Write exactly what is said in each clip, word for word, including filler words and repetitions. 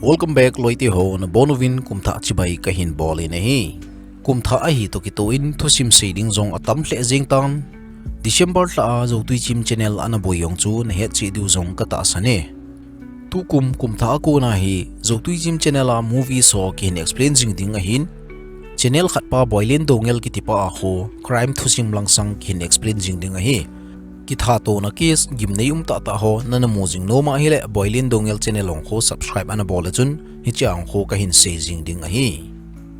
Welcome back loite ho, nabonchauvin kumthah chibai kahin bol in ahi. Kumthah ahi toh kitoh in thusim sei ding jong atam lheh jeng tan. December lha a Zotui Chim channel a naboi jong chu nahet cheh diu jong katahsan e. Tukum kumthah a kona hi Zotui Chim channel a movie ho kihin explain jing ding ahin. Channel khat pa Boilen Doungel kiti pa a ho crime thusim langsang kihin explain jing ding ahi. Kithatona case gimnei um tahtah ho nana mu jing nom ahileh Boilen Doungel channel jong ho subscribe ana bol lechun hichea jong ho kahin sei jing ding ahi.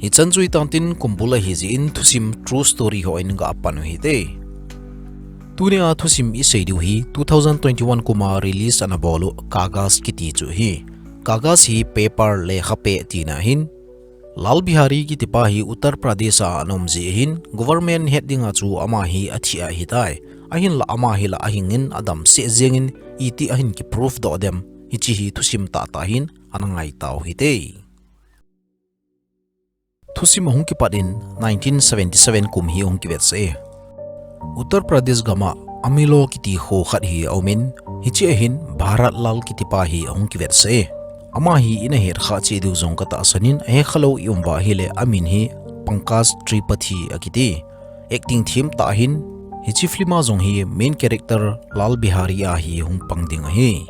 Hichan chu hitan tin kumbul ahi jeh in thusim true story ho in ga pan u hite. Tunia thusim isei diu hi two thousand twenty-one kum a release ana bol u Kagas kiti chu hi. Kagas hi paper, lekha pe tina ahin. Lal Bihari kiti pa hi Uttar Pradesh a ana um jeh ahin, government het dinga chu ama hi athi ahitai. Ahinlah ama hi la ahing in adam seh jeng in iti ahin kiproof doh dem, hiche hi thusim tahtah hin ana ngai tau hite. Thusim ahung kipat in nineteen seventy-seven kum hi ahung kivetsah e. Uttar Pradesh gam a Amelo kiti kho khat hi aum in, hiche a hin Bharat Lal kiti pa hi ahung kivetsah e. Ama hi ina het kha cheh diu jong katahsan in, ahe khalou i um uva ahileh amin hi Pankaj Tripathi akiti. Acting them tah ahin, hiche film a jong hi main character Lal Bihari a hi hung pang ding ahi.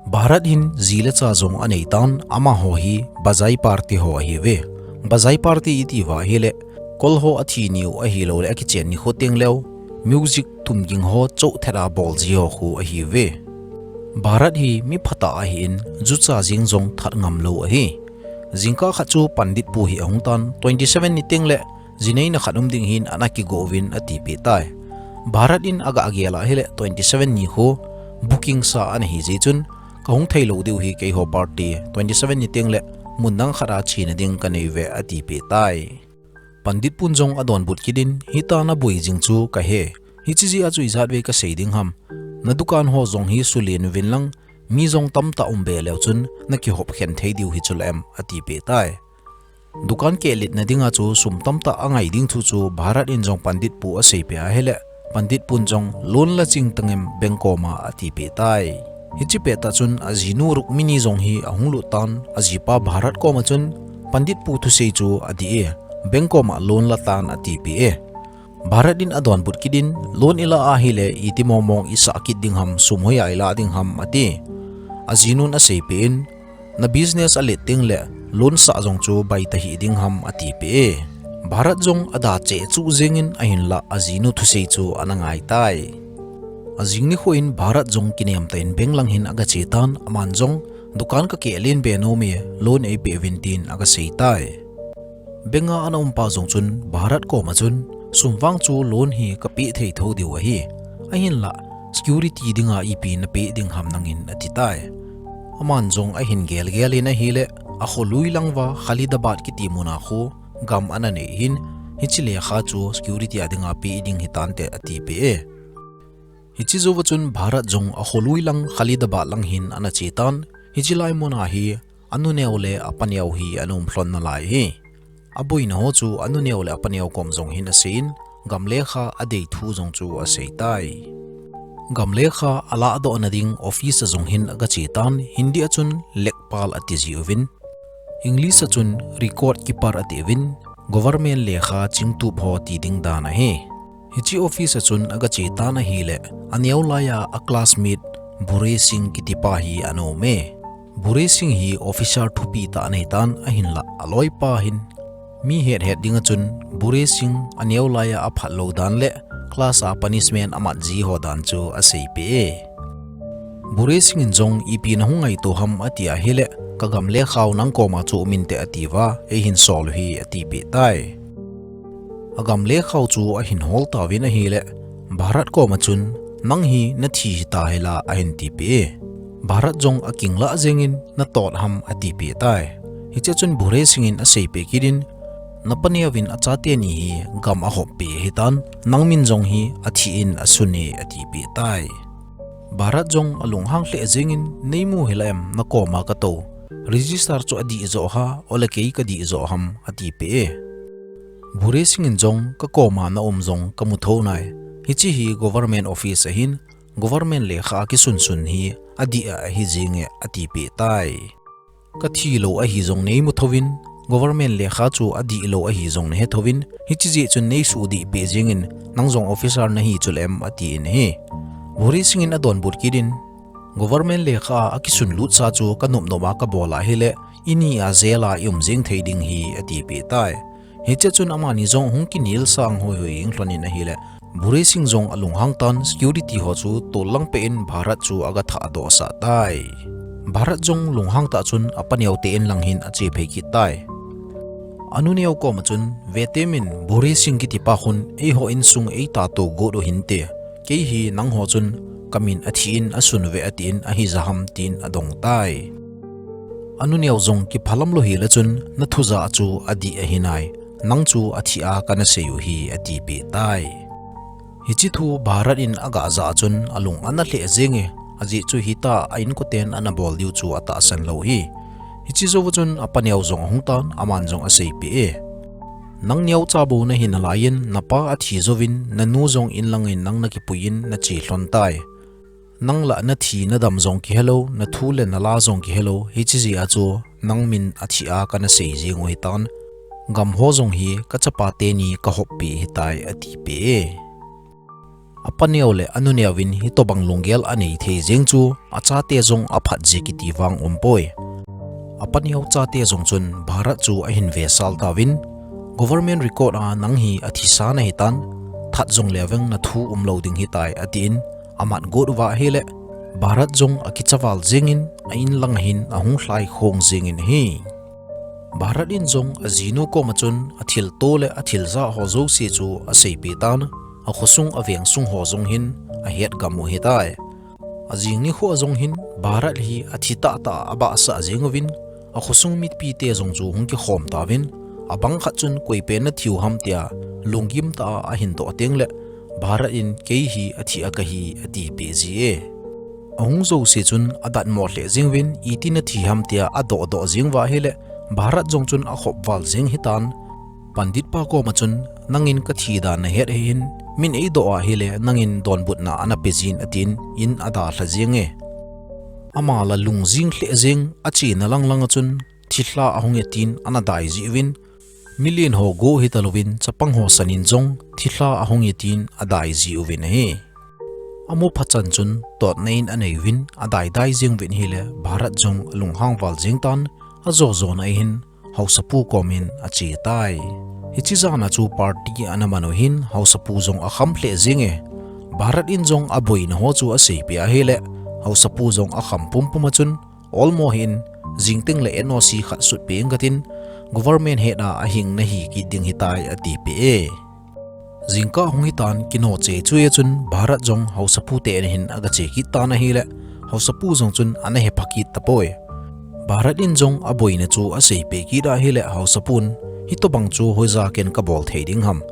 Bharat hin ji le cha jong anei tan, amaho hi Bajai party ho ahiuve. Bajai party iti uva ahileh, kol ho athi niu ahilouleh akichen nikho teng leu music tum ging ho chouh thet a bol ji ho khu ahiuve. Bharat hi mi phatah ahin, jucha jeng jong that ngam lou ahi. Jingkah khat chu Pandit pu hi ahung tan, twenty-seven ni teng leh ji neina khat um ding hin ana kigo uvin atipeh tai. Bharat in aga gel a ahileh twenty-seven ni khu booking sa ana hi jeh chun, kahung thei lou diu hi keiho birthday twenty-seven ni teng leh mun dang khat a chena ding kanei uve atipeh tai. Pandit pun jong adonbut kit in, hitia naboi jing chu kahe. Hiche jeh a chu ijat vei kasei ding ham. Na dukan ho jong hi sulen uvin lang, mi jong tamtah um be leu chun, nakihop khen thei diu hi chula em, atipeh tai. Dukan keh letna dinga chu sum tamtah angai ding thu chu Bharat in jong Pandit pu aseipeh ahileh, Pandit pun jong loan la ching tang em bank koma atipeh tai. Hiche pettah chun ajinu Rukmini jong hi ahung lut tan, ajipa Bharat koma chun Pandit pu thusei chu adih e, bank koma loan la tan atipeh e. Bharat in adonbut kit in, loan ila ahileh iti mong mong isah kit ding ham, sum hoiya ila ding ham ati. Ajinun aseipeh in, na business alet teng leh loan sah jong chu baita hih ding ham atipeh e. Bharat jong ada cheh chuh jeng in ahinlah ajinu thusei chu ana ngai tai. Ajing nikho in Bharat jong kinem tah in bank lang hin aga che tan, aman jong dukan kakeh len be nom e, loan eipeh uvin tin aga sei tai. Bank a ana um pa jong chun Bharat koma chun, sum vang chu loan hi kapeh thei tho diu ahi. Ahinlah security dinga ipi napeh ding ham nangin ati tai. Aman jong ahin gel gel in ahileh, akholui lang uva Khalidabad kiti mun a khu gam ana nei hin, hiche lekha chu security a dinga peh ding hitante atipeh e. Hiche jouva chun Bharat jong akholui lang Khalidabad lang hin ana che tan, hiche lai mun a hi anuneo le apaneo hi ana um lhon nalai hi. Aboina ho chu anuneo le apaneo kom jong hin asei in, gam lekha adei thu jong chu asei tai. Gam lekha alahdoh na ding office a jong hin aga che tan, Hindi a chun lekpal ati jiuvin, English a chun record keeper ati uvin, government lekha chingtup ho ti ding dan ahi. Hiche office a chun aga che tan ahileh, aneo laiya a classmate Bure Singh kiti pa hi ana um e. Bure Singh hi officer thupi tah ana hi tan, ahinlah aloipa hin mi het het dinga chun Bure Singh aneo laiya aphat lou dan le class a punishment amat ji ho dan chu aseipeh e. Bure Singh in jong ipi nahung ngaito ham ati ahileh, kagam lekhao nang koma chu um inte atiuva, eihin sol u hi atipeh tai. Agam lekhao chu ahin hol tauvin ahileh, Bharat koma chun, nang hi nathi hita hila ahin tipeh e. Bharat jong akinglah jengin, natot ham atipeh tai. Hichea chun Bure Singh in aseipeh kit in, napaneo vin achate ni hi gam ahoppeh ahitan, nang min jong hi athi in asun e atipeh tai. Bharat jong alunghang lheh jengin, neimu hila em, nakoma katou. Register chu adih joh ham, ole kei kadih joh ham atipeh e. Bure Singh in jong, kakoma naum jong kamu thou nai. Hiche hi government office ahin, government lekha kisunsun hi adih a ahi jenge atipeh tai. Ka thi lou ahi jong nei mu thouvin, government lekha chu adih lou ahi jong nahe thouvin, hichi jeh chun nei sudih peh jingin, nang jong officer nahi chule em, atin ahi. Bhuri Singh in adonbut kit in, government lekha a kisun lutsa chu ka nopnop a ka bol ahile, ini a jail a i um jing thei ding hi, ati peh tai. Hiche chun amani jong hung kinel sang hoi hoi in lhon in ahile, Bhuri Singh jong alunghang tan security ho chu tol lang peh in Bharat chu aga thahdoh sah tai. Bharat jong lunghang tah chun apaneo te in lang hin ache phei kit tai. Anuneo koma chun, Vetem in Bhuri Singh kiti pa khun eiho insung eita to got u hinte. Kei hi nangho chun kamin athi in asun ve atin ahi ja ham tin adong tai. Anuneo jong kiphalam lou hile chun na thu ja chu adih ahi nai. Nang chu athi a kana sei u hi ati peh tai. Hichi thu Bharat in aga ja chun alung ana lheh jing e, ajeh chu hita a inkoten ana bol diu chu atahsan lou hi. Hichi jou chun apaneo jong ahung tan aman jong asei peh e. Nang neocha bou nahi nalai in, napa athi jouvin, nanu jong in lang in nang nakipui in nache lhon tai. Nang la nathi nadam jong kihelou, nathu le nala jong kihelou, hichi jeh a chu nang min athi a kana sei jing u hitan. Gam ho jong hi kachapa teni kahop peh hitai ati peh e. Apaneo le anuneo vin hitobang lunggel anei thei jing chu, achate jong aphat ji kiti vang um poi. Apaneo chate jong chun Bharat chu ahin ve sal tauvin, government record a nang hi athisa nahi tan, that jong le veng nathu um lou ding hitai atin, amat got uva ahile, Bharat jong akicha val jingin, a in lang hin ahung lhai khong jingin ahi. Bharat in jong ajinu koma chun athilto le athilja ho jouse chu asei peh tan, akhosung avengsung ho jong hin ahet gam u hitai. Ajing nikho jong hin Bharat hi athi tahtah a abahsah jing uvin, akhosung mipite jong chu hung kikhom tauvin, abang khat chun koi pen nathiu ham tia lunggim tah a ahin doh teng le, Bharat in kei hi athi a kahi ati peh ji e. Ahung jouse chun adatmo lheh jing uvin, iti nathi ham tia adoh doh jing uva ahile, Bharat jong chun akhop val jing hitan. Pandit pa koma chun, nangin kathi dan nahet ahin, min eidoh ahile, nangin donbutna ana pe jin atin, in adalha jing e. Ama la lungjing lheh jing, achena lang lang a chun, thilha ahung e tin ana dai ji uvin, milen ho go hitalouvin, chapang ho sanin jong, thilha ahung e tin adai ji uvin ahi. Amu phachan chun totna in anei uvin, adai dai jing uvin ahile, Bharat jong alunghang val jing tan, ajo jona ahin, haosapu komin ache tai. Hichi jana chu party ana man u hin, haosapu jong akham lheh jing e. Bharat in jong aboina ho chu asei peh ahile, haosapu jong akham pumpum a chun, olmo hin, jingteng le N O C khat sut peh inge katin, government het a ahing nahi kit ding hitai ati peh e. Jingkah hung hitan kino chei chu e chun Bharat jong haosapu te in hin aga che kit tan ahile, haosapu jong chun ana hepha kit tapoi. Bharat in jong aboina chu asei peh kit ahile haosapun, hitobang chu hoija ken kabol thei ding ham.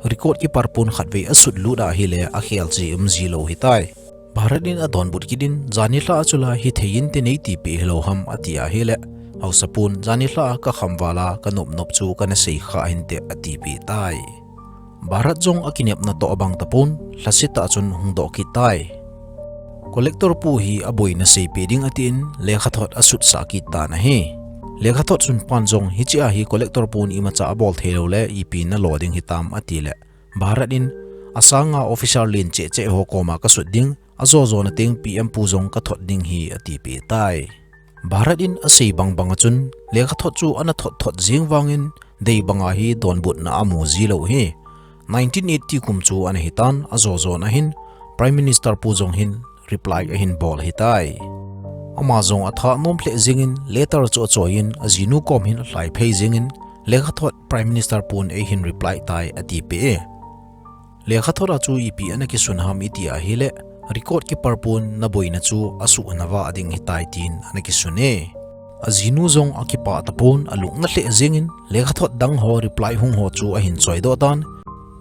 Record keeper pun khatvei asut lut ahile akhel che um ji lou hitai. Bharat in adonbut kit in, jani lha a chu la hithei inte neiti peh hilou ham ati ahile, haosapun, jani lha a kakham val a kanop nop chu kana sei kha hinte ati peh tai. Bharat jong akinepna toh abang tapon, lhasetah chun hung doh kit tai. Collector pu hi aboina sei peh ding atin, lekhathot asutsah kit tan ahi. Lekhathot sunpan jong hichea hi collector pun imacha abol thei lou le ipi nalo ding hitam atile, Bharat in, asanga officer len cheh cheh ho koma kasut ding, ajo jona teng P M pu jong kathot ding hi ati peh tai. Bharat in asei bang bang a chun, lekhathot chu ana thot thot jing vangin, dei banga hi donbutna amu ji lou hi. Nineteen eighty kum chu ana hitan, ajo jona hin, Prime Minister pu jong hin reply ahin bol hitai. Ama jong atha nom lheh jingin, letter chu achoi in, ajinu kom hin alhai phei jingin, lekhathot Prime Minister pun eihin reply tai ati peh e. Lekhathot a chu ipi ana kisun ham iti ahile, record keeper pun naboina chu asuh nava ding hitai tin ana kisun e. Ajinu jong akipah tapon, alung ana lheh jingin, lekhathot dang ho reply hung ho chu ahin choidoh tan.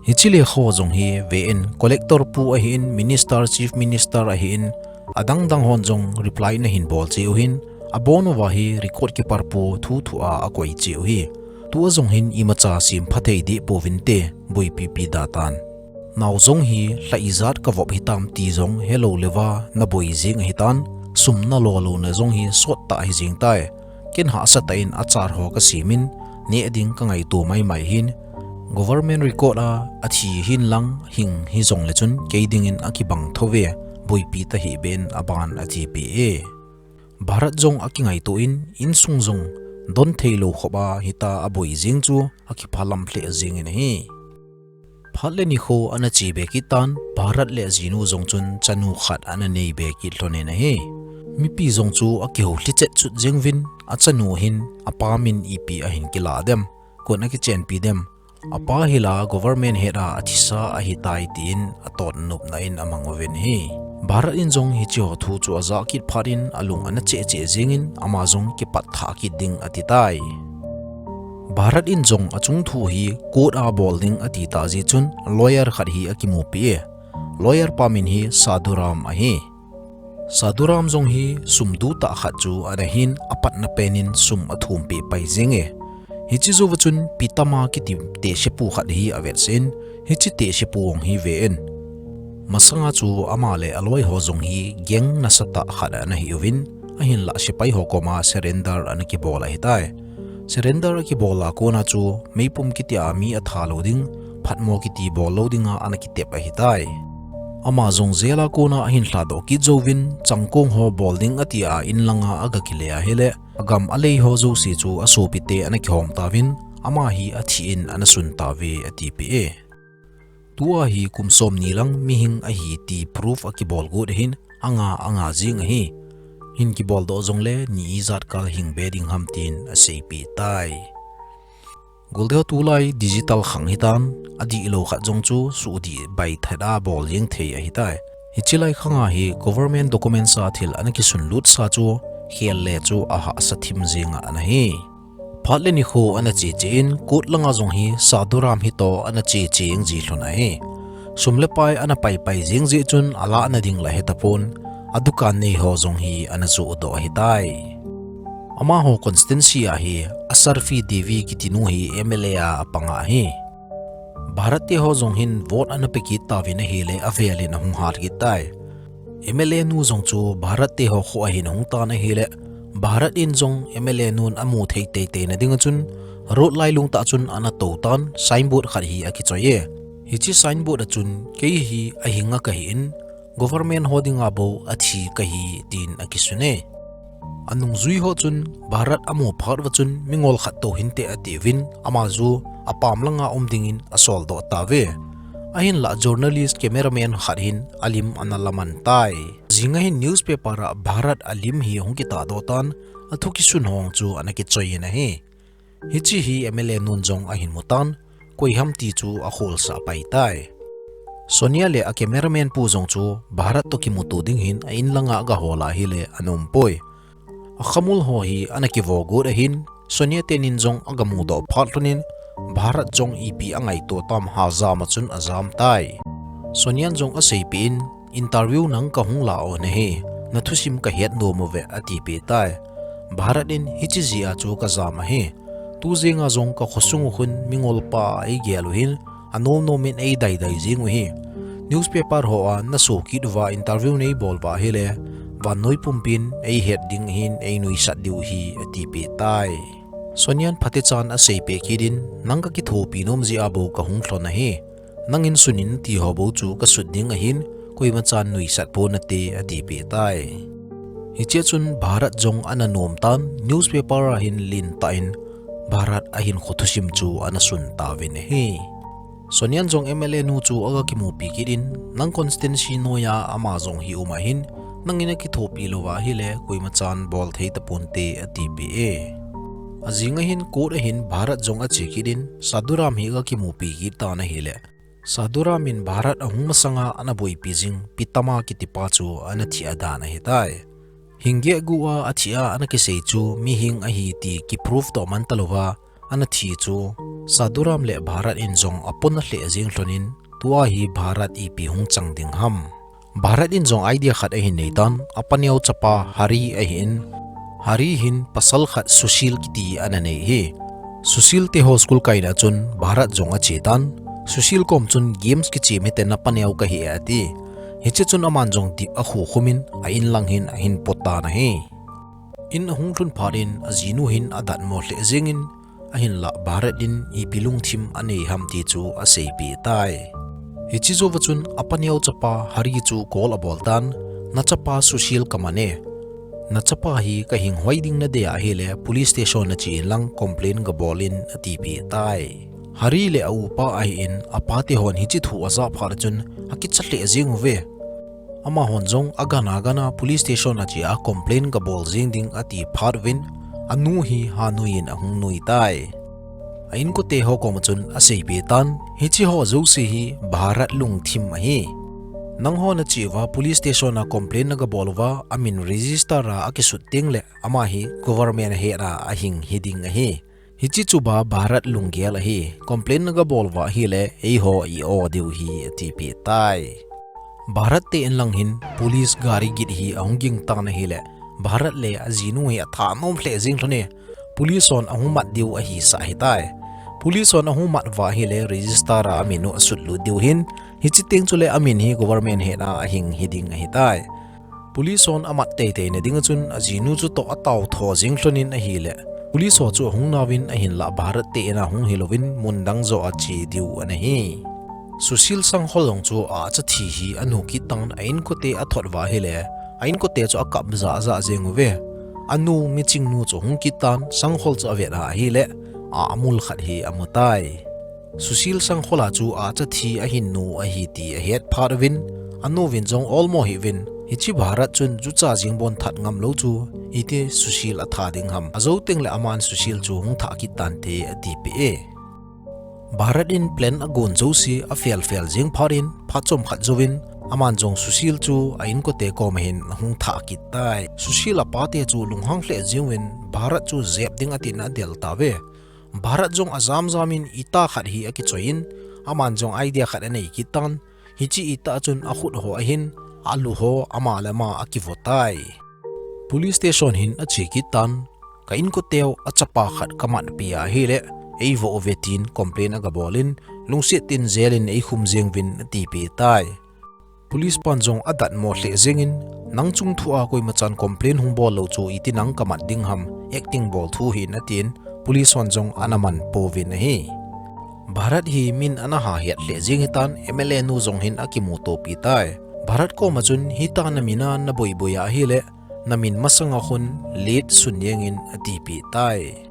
Hichi lekha ho jong hi ven, collector pu ahin, minister, chief minister ahin, adang dang hon jong reply ana hin bol cheh u hin, abon uva hi record keeper pu thu thu a akoi cheh u hi. Tua jong hin imacha sempha thei deh pouvinte, boipipi da tan. Nao jong hi lha ijat kavop hitam ti jong helou leuva naboi jing ahitan, sum nalo louna jong hi sottah hijeng tai. Ken hahsa tah in achar ho kasim in, neh ding kangaito maimai hin, government record a athi hin lang hing hijongle chun kei dingin akibang tho ve, boipi tahih beh in aban, atipeh e. Bharat jong akingaito in, insung jong don theilou khop a hita aboi jing chu akiphalam lheh jingin ahi. Phat le nikho ana che be kit tan, Bharat le ajinu jong chun chanu khat ana nei be kit lhonin ahi. Mipi jong chu akihou lhichet chut jeng uvin, achanu hin apa min ipi ahin kilah dem, koin akichenpi dem, apa hi la government het a athisa ahitai tin atot nopna in amang uvin ahi. Bharat in jong hiche ho thu chu ajah kit phat in alung ana cheh cheh jingin ama jong kipat thah kit ding atitai. Bharat in jong achung thu hi court a bol ding ati tah jeh chun lawyer khat hi akimupi e. Lawyer pa min hi Sadhuram ahi. Sadhuram jong hi sum du tah khat chu ana hin, apatna pen in sum athumpeh pai jing e. Hiche jouva chun Pitama kiti tehsepu khat hi avetsah in, hiche tehsepu jong hi ve in, masanga chu ama le aloi ho jong hi gang nasatah khat ana hi uvin, ahinlah sepai ho koma surrender ana kibol ahitai. Surrender akibol a kona chu meipum kiti a mi atha lou ding, phatmo kiti bol lou dinga ana kitep ahitai. Ama jong jail a kona ahin lhadoh kit jouvin, changkong ho bol ding ati a inlanga aga kile ahile, agam alei ho jouse chu asopite ana kihom tauvin, ama hi athi in ana sun tauve atipeh e. Tua hi kum somni lang mihing ahi ti proof akibol got ahin, anga anga jing ahi. Hin kibol doh jongle ni ijat kal hing be ding ham tin aseipeh tai. Goldeo tulai digital khang hitan, adihlou khat jong chu sudih baithat a bol jeng thei ahitai. Hiche lai khanga hi government documents a thil ana kisunlut sa chu khel le chu ahahsa thim jeng a ana hi. Phat le nikho ana che che in, court langa jong hi Sadhuram hitoh ana che che jeng ji lhon ahi. Sum le pai ana pai pai jeng jeh chun alahna ding la hetapon, adukan nei ho jong hi ana joh doh ahitai. Amaho constituency a hi Asarfi Devi kiti nu hi M L A a apang ahi. Bharat te ho jong hin vote ana pe kit tauvin ahile, avel in ahung hat kit tai. M L A nu jong chu Bharat te ho kho ahin ahung tan ahile, Bharat in jong M L A nun amu thei teitei na dinga chun, road lailung tah chun ana tou tan, signboard khat hi akichoi e. Hiche signboard a chun, kei hi ahinga kahi in, government ho dinga bou athi kahi tin akisun e. Anungjui ho chun, Bharat amu phat uva chun mingol khat tou hinte atiuvin, ama chu apam langa um dingin asol doh tauve. Ahinlah journalist cameraman khat hin alim ana laman tai. Jinga hin newspaper a Bharat alim hi hung kitah doh tan, athu kisun ho chu ana kichoi in ahi. Hiche hi M L A nun jong ahin mu tan, koi ham ti chu akholsah pai tai. Sonia le a cameraman pu jong chu Bharat toh kimuto ding hin a inlanga aga hol ahile ana um poi. Akhamul ho hi ana kivo got ahin, Sonia tenin jong aga mudoh phat lhonin, Bharat jong ipi angaito tam ha jam a chun ajam tai. Sonian jong aseipeh in, interview nang kahung la u nahi, nathusim kahet nom uve atipeh tai. Bharat in hiche jeh a chu kajam ahi. Tu jenga jong kakhosung u khun mingol pa eigel u hin, anom nom in eidaidai jing u hi. Newspaper ho a naso kit uva interview neibol uva ahile, vannoi pumpin eihet ding hin einuisat diu hi atipeh tai. Sonian phatechan aseipeh kit in, nang kakithopi nom jeh a bou kahung lhon ahi. Nangin sunin ti ho bou chu kasut ding ahin, koimachan nuisat pon nate atipeh tai. Hichea chun Bharat jong ana nom tan, newspaper a hin lentah in Bharat ahinkho thusim chu ana sun tauvin ahi. Sonian jong M L A nu chu aga kimupi kit in, nang constituency noiya ama jong hi um ahin, nangin akithopi louva ahile koimachan bol thei taponte atipeh e. Ajing ahin court a hin Bharat jong ache kit in, Sadhuram hi aga kimupi kit tan ahile, Sadhuram in Bharat ahung masanga ana boipi jing Pitama kitipa chu ana thi a dan ahitai. Hing geh gu a athi a ana kisei chu mihing ahi ti kiprove toh man talouva ana thi chu Sadhuram le Bharat in jong apona lheh jing lhonin, tua hi Bharat ipi hung chang ding ham. Bharat in jong idea khat ahin nei tan, apaneo chapa Hari ahin, Hari hin pasal khat Sushil kiti ana nei hi. Sushil teho school kaina chun Bharat jong ache tan, Sushil kom chun games kichem hite napaneo kahi e ati. Hiche chun aman jong dip akhukhum in a inlang hin ahin pot tan ahi. In ahung lhun phat in ajinu hin adatmo lheh jengin, ahinlah Bharat in ipi lungthim anei ham ti chu aseipeh tai. Hiche jouva chun apaneo chapa Hari chu call abol tan, nachapa Sushil kaman e. Nachapa hi kahing hoi ding nadei ahile police station nache inlang complaint gabol in atipeh tai. Hari le aupa ahin apate hon hiche thu ajah phat chun akicha lheh jeng uve. Amahon jong agana gana police station a che a complaint gabol jeng ding ati phat uvin, anu hi hanui in ahung nui tai. A inkote ho koma chun aseipeh tan, hiche ho jouse hi Bharat lungthim ahi. Nangho nache uva police station a complaint nagabol uva, amin register a akisut teng le ama hi government ahet a ahing hiding ahi. Hiche chu ba Bharat lunggel ahi, complaint nagabol uva ahile eiho i-o diu hi atipeh tai. Bharat te inlang hin police gari git hi ahung ging tan ahile, Bharat le ajinu hi athanom lheh jeng lhon e. Police hon ahung mat diu ahisah ahitai. Police hon ahung mat uva ahile register a amin u asut lut diu ahin, hiche teng chule amin hi government het a ahing hiding ahitai. Police hon amat teitei na dinga chun ajinu chutoh ataotho jeng lhon in ahile, police ho chu ahung nauvin ahinlah Bharat te in ahung hilouvin mun dang joh a che diu ana hi. Sushil sanghol jong chu acha thi hi anu kit tan, a inkote athot uva ahile, a inkote chu akap jahjah jeng uve. Anu miching nu chu hung kit tan, sanghol chu avet a ahile, amul khat hi amu tai. Sushil sanghol a chu acha thi ahin nu ahi ti ahet phat uvin, anu vin jong olmo hih uvin, hiche Bharat chun jucha jing bon that ngam lou chu, iti Sushil atha ding ham, ajou teng le aman Sushil chu hung thah kit tante atipeh e. Bharat in plan agon jouse afel fel jeng phat in, phat chomkhat jouvin, aman jong Sushil chu a inkote koma hin ahung thah kit tai. Sushil apate chu lunghang lheh jeng uvin, Bharat chu jep ding atin adel tauve. Bharat jong ajam jam in ita khat hi akichoi in, aman jong idea khat anei kit tan, hiche ita chun akhut ho ahin, alu ho ama le ama akivo tai. Police station hin ache kit tan, ka inkote u achapa khat kamat pi ahile, eivo uve tin complaint agabol in, lungset in jail in eikhum jeng uvin atipeh tai. Police pan jong adatmo lheh jengin, nang chung thu a koima chan complaint hung bol lou chu iti nang kamat ding ham, acting bol thu hin atin, police hon jong ana man pouvin ahi. Bharat hi min ana hahet lheh jeng hitan, M L A nu jong hin akimuto pi tai. Bharat koma chun hita namin a naboi boi ahile, namin masanga khun Late Sun Yeng in atipeh tai.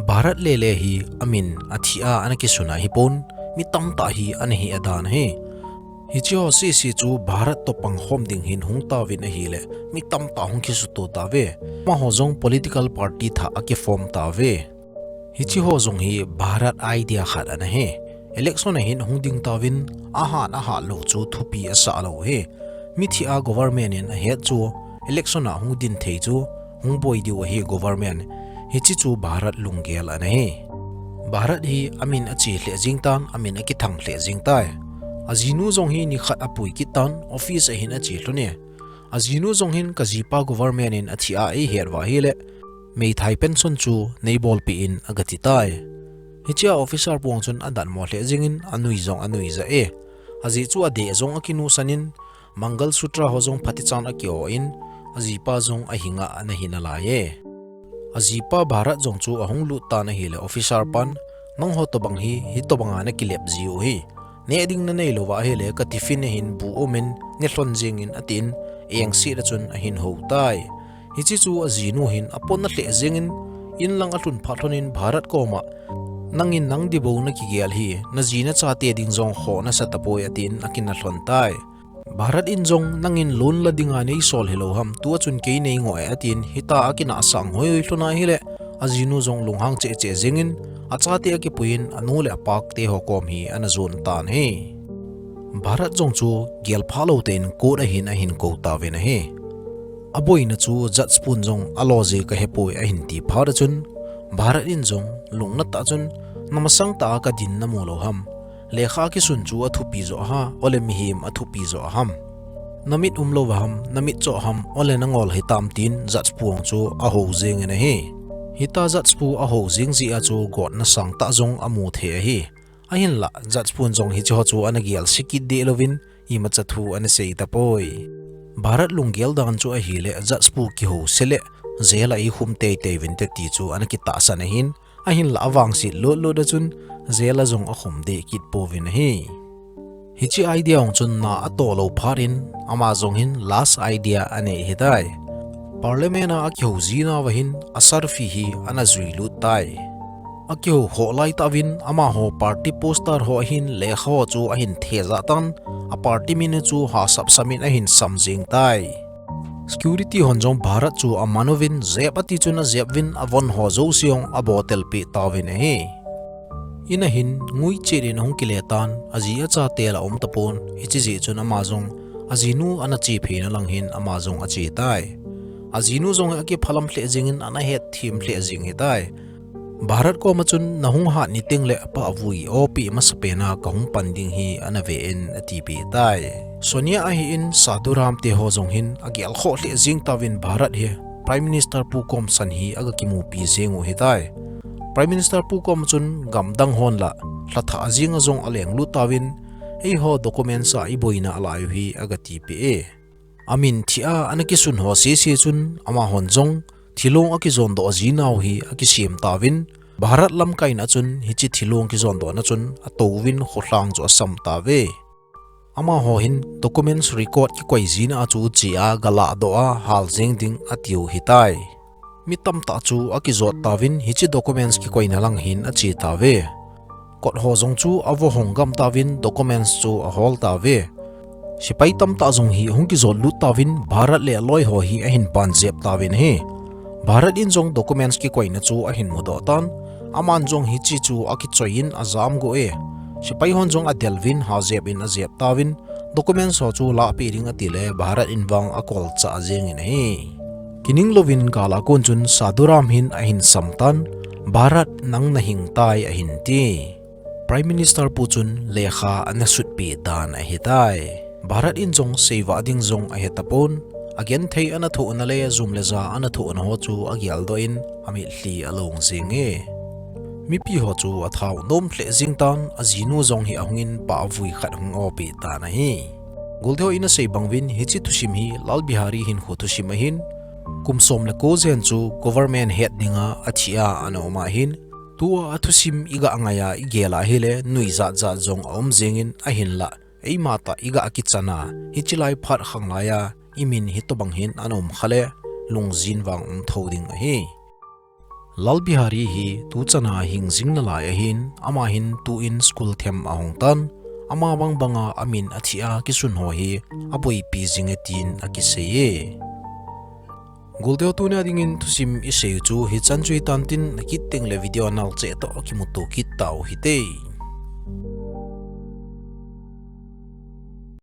Bharat lele hi amin athi a ana kisun ahipon, mi tamtah hi ana hi adan ahi. Hiche ho sese chu Bharat toh pangkhom ding hin hung tauvin ahile, mi tamtah hung kisuto tauve. Amaho jong political party thah akiform tauve. Hiche ho jong hi Bharat idea khat ana hi. Election a hin ahung ding tauvin, ahat ahat lou chu thupi asah lou hi. Mithi a government in ahet chu, election a hung din thei chu, hung boi diu ahi government. Hiche chu Bharat lunggel ana hi. Bharat hi amin ache lheh jeng tan, amin akithang lheh jeng tai. Ajinu jong hi nikhat apui kit tan, office a hin ache lhon e. Ajinu jong hin kajipa government in athi a eihet uva ahile, meithai pension chu neibolpeh in agati tai. Hiche a officer pu chun adatmo lheh jengin anui jong anui jah e. Ajeh chu adeh jong akinusan in, Mangal Sutra ho jong phatichan aki-o in, ajipa jong ahinga ana hi nalai e. Ajipa Bharat jong chu ahung lut tan ahile officer pan, nangho tobang hi, hitobanga nakilep jiu hi. Neh ding nanei louva ahile ka tiffin a hin bu umin, nelhon jengin atin, engset a chun ahin hou tai. Hiche chu ajinu hin apona lheh jengin, inlang alhun phat lhonin Bharat koma, nangin nang dibou nakigel hi, naji nachate ding jong khoh nasa tapoi atin akinah lhon tai. Bharat in jong nangin loan la dinga neisol hilou ham, tua chun kei neingoh e atin, hita akinah sang hoihoi lhon ahile, ajinu jong lunghang cheh cheh jengin, achate akipuiyin, anu le apa te ho kom hi ana jon tan ahi. Bharat jong chu gelphah lou tein court a hin ahin kou tauvin ahi. Aboina chu judge pun jong alo ji kahepoi ahin ti phat a chun, Bharat in jong lungna tah chun, namasang tah a kadin namu lou ham. Lekha kisun chu athupi joh ham, ole mihem athupi joh ham. Namit umlou ham, namitcho ham, ole nangol hitam tin judge pu chu ahou jengin ahi. Hita judge pu ahou jeng jeh a chu gotna sangtah jong amu thei ahi. Ahinlah, judge pun jong hiche ho chu ana gelse kit deh louvin, imacha thu ana sei tapoi. Bharat lunggel dan chu ahile, judge pu kihouse le, jail a eikhum teitei uvinte ti chu ana kitahsan ahin, ahinla avangset lutlut a chun jail a jong akhum deh kit pouvin ahi. Hiche idea hung chun na atoh lou phat in ama jong hin last idea anei ahitai. Parliament a akihou jinauva hin Asarfi hi ana juilut tai. Akihou khoh laitah uvin amaho party poster ho ahin lekha ho chu ahin thejah tan, a party min chu hahsap sap in ahin sam jeng tai. Security hon jong Bharat chu aman uvin, jep ati chun ajep uvin, avon ho jouse jong abotelpeh tauvin ahi. In a hin ngui chet in ahung kile tan, aji achate la aum tapon, hiche jeh chun ama jong ajinu ana che pheina lang hin ama jong ache tai. Ajinu jong hi akiphalam lheh jeng in ana hetthem lheh jeng ahitai. Bharat koma chun nahung hat ni tengle pahvui opi masapen a kahung pan ding hi ana ve in atipeh tai. Sonia ahin Sadhuram te ho jong hin agelkhoh lheh jeng tauvin Bharat hi Prime Minister pu kom san hi aga kimupi jeng u ahitai. Prime Minister pu kom chun gamdang hon la lhathah jeng a jong alenglut tauvin, eiho documents a iboina alai u hi aga tipeh e. Amin thih a ana kisun ho sese chun amahon jong thilong akijondoh jinau hi akisem tauvin, Bharat lamkaina chun hiche thilong kijondohna chun atouvin kholhang chu asam tauve. Amaho hin documents record kikoi jina a chu che a galahdoh a hal jeng ding atiu ahitai. Mi tamtah chu akijot tauvin hiche documents kikoina lang hin ache tauve. Kot ho jong chu avohong gam tauvin documents chu ahol tauve. Sepai tamtah jong hi hung kijot lut tauvin Bharat le aloi ho hi ahin pan jep tauvin ahi. Bharat in jong documents kikoina chu ahin mudoh tan, aman jong hiche chu akichoi in ajam go e. Sepai hon jong adel uvin hajep in ajep tauvin, documents ho chu lahpeh ding atile Bharat in vang akolchah jeng in ahi. Kining louvin gal a kon chun Sadhuram hin ahin sam tan, Bharat nang nahing tai ahin ti. Prime Minister pu chun lekha ana sutpeh dan ahitai. Bharat in jong seivah ding jong ahetapon, agenthei ana thohna le jum le ja ana thohna ho chu ageldoh in amitlhi along jeng e. Mipi ho chu athao nom lheh jeng tan, ajinu jong hi ahung in pahvui khat hung opeh tan ahi. Golte ho in asei bang uvin hiche thusim hi Lal Bihari hinkho thusim ahin, kum som le ko jen chu government het dinga athi a ana um ahin, tua athusim iga ngai a igel a ahile nuijat jat jong aum jeng in ahinla, eima tah iga kichan a, hiche lai phat khang lai a imin hitobang hin ana um khale, lungjin vang um tho ding ahi. Lal Bihari hi tuchan a hing jing nalai ahin, ama hin tu in school them ahung tan, ama bang banga amin athi a kisun ho hi aboipi jing e tin akisei e. Golte ho, tunia dingin thusim isei u chu hichan chu hitan tin, akit tengle video nal cheh toh kimuto kit tau hite.